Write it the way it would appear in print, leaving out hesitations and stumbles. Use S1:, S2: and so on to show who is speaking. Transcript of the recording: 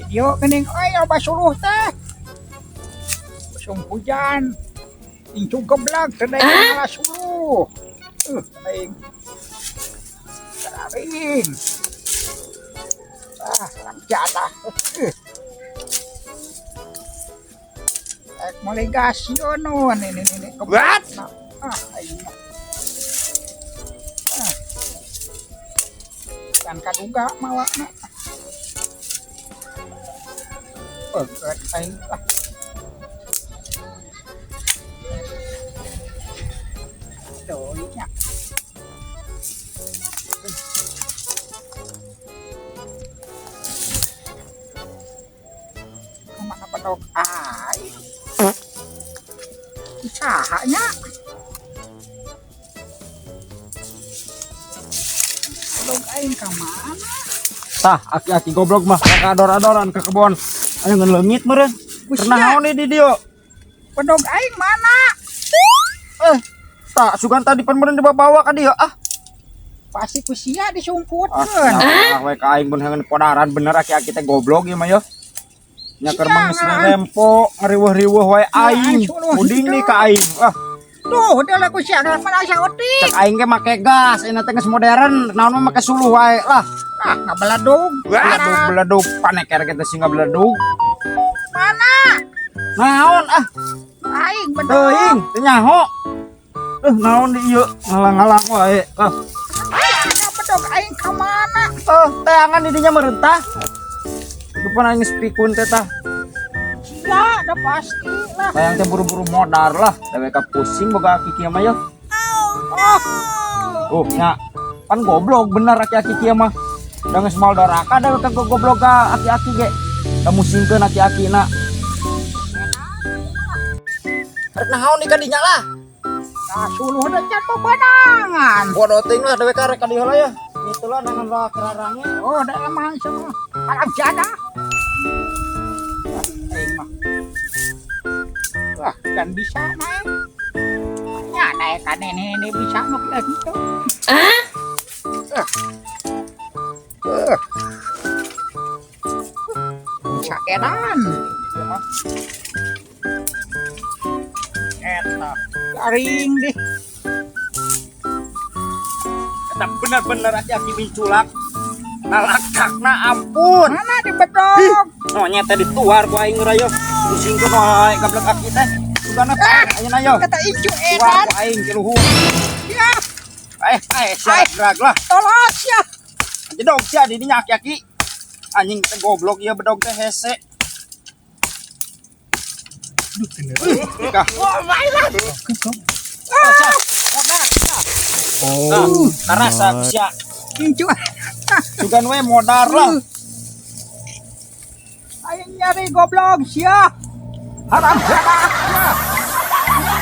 S1: Video geuning euy loba suluh teh. Usum hujan. Incu geblak teu daek ngala suluh. Aing. Garing. Ah, jatah. Ek meuli gas yo nun ini.
S2: What?
S1: Ah, aing mah. Ah. Kan kaduga mawana. Peget aing lah. Tuh, nya. Kemana bedog aing? Saha nya? Bedog aing ka mana?
S2: Tah, aki-aki goblok mah kador-adoran ke kebon. Ayo ngan leungit meureun.
S1: Busia.
S2: Naon di dieu?
S1: Bedog aing mana?
S2: Eh, tah sugan tadi pan meureun dibawa ka dieu ah.
S1: Pasti ku sia
S2: Ah,
S1: disumputkeun.
S2: ah, we ka aing mun hangan podaran bener aki-aki teh goblok ieu mah yo. Nya keur
S1: Sia,
S2: mah geus
S1: ngaran.
S2: rempo ngariweuh-riweuh wae aing.
S1: Suluh
S2: Muding
S1: henteu.
S2: nih ka aing. Ah,
S1: Tuh, udah lah ku sia mana saeutik.
S2: cek aing ge make gas, ayeuna teh geus modern, naon mah make suluh wae lah.
S1: Ah, ngabeledug.
S2: Beledug beledug paneker kita sih ngabeledug.
S1: Mana?
S2: Naon ah,
S1: Aing bedog.
S2: teuing teu nyaho. Eh, naon di ieu ngalang-ngalang wae. Ah,
S1: Aya bedog aing ka mana?
S2: eh, teangan di dinya merentah. Depan aing geus pikun teh tah.
S1: Sia, udah pasti lah.
S2: Hayang teh buru-buru modar lah. Dewek pusing boga aki kieu mah yo.
S1: Oh,
S2: Oh, nya pan goblok bener aki-aki kieu mah. Da geus moal doraka dewek ka goblok ka aki-aki ge. Da musingkeun aki-aki na. Rek naon di ka dinya lah.
S1: Nah, suluh da can bebenangan.
S2: Bodoh teuing lah dewek rek ka dieu lah ya. Gitu lah nangan lah kerarangnya.
S1: Oh, da emang semua. Alam jada. Ah, aing mah. Wah, kan bisa naik. Ya, naik kan ini bisa nu kieu gitu. Ah? Eh. Bisa edan.
S2: Ieu mah. Eta.
S1: Garing deh.
S2: Eta bener-bener aki-aki minculak. Nalakakna ampun.
S1: Mana di bedog?
S2: Monyet teh dituar ku aing geura yo. Pusingkeun wae gablek aki teh. Sugana ayeuna yo.
S1: Kata incu
S2: Tuar
S1: edan.
S2: ku aing ke luhur.
S1: Ya,
S2: Eh, eh, sia gerak lah.
S1: Tolos ya.
S2: Jedog sia di dinya aki-aki. Anjing teh goblok ieu bedog teh hese. Duh,
S1: Oh, lah.
S2: Oh, sia. Modar sia.
S3: Oh,
S2: Karasa ku sia.
S1: Incu.
S2: Sugan we modar lah.
S1: Aing nyari goblok sia. Haram jadah.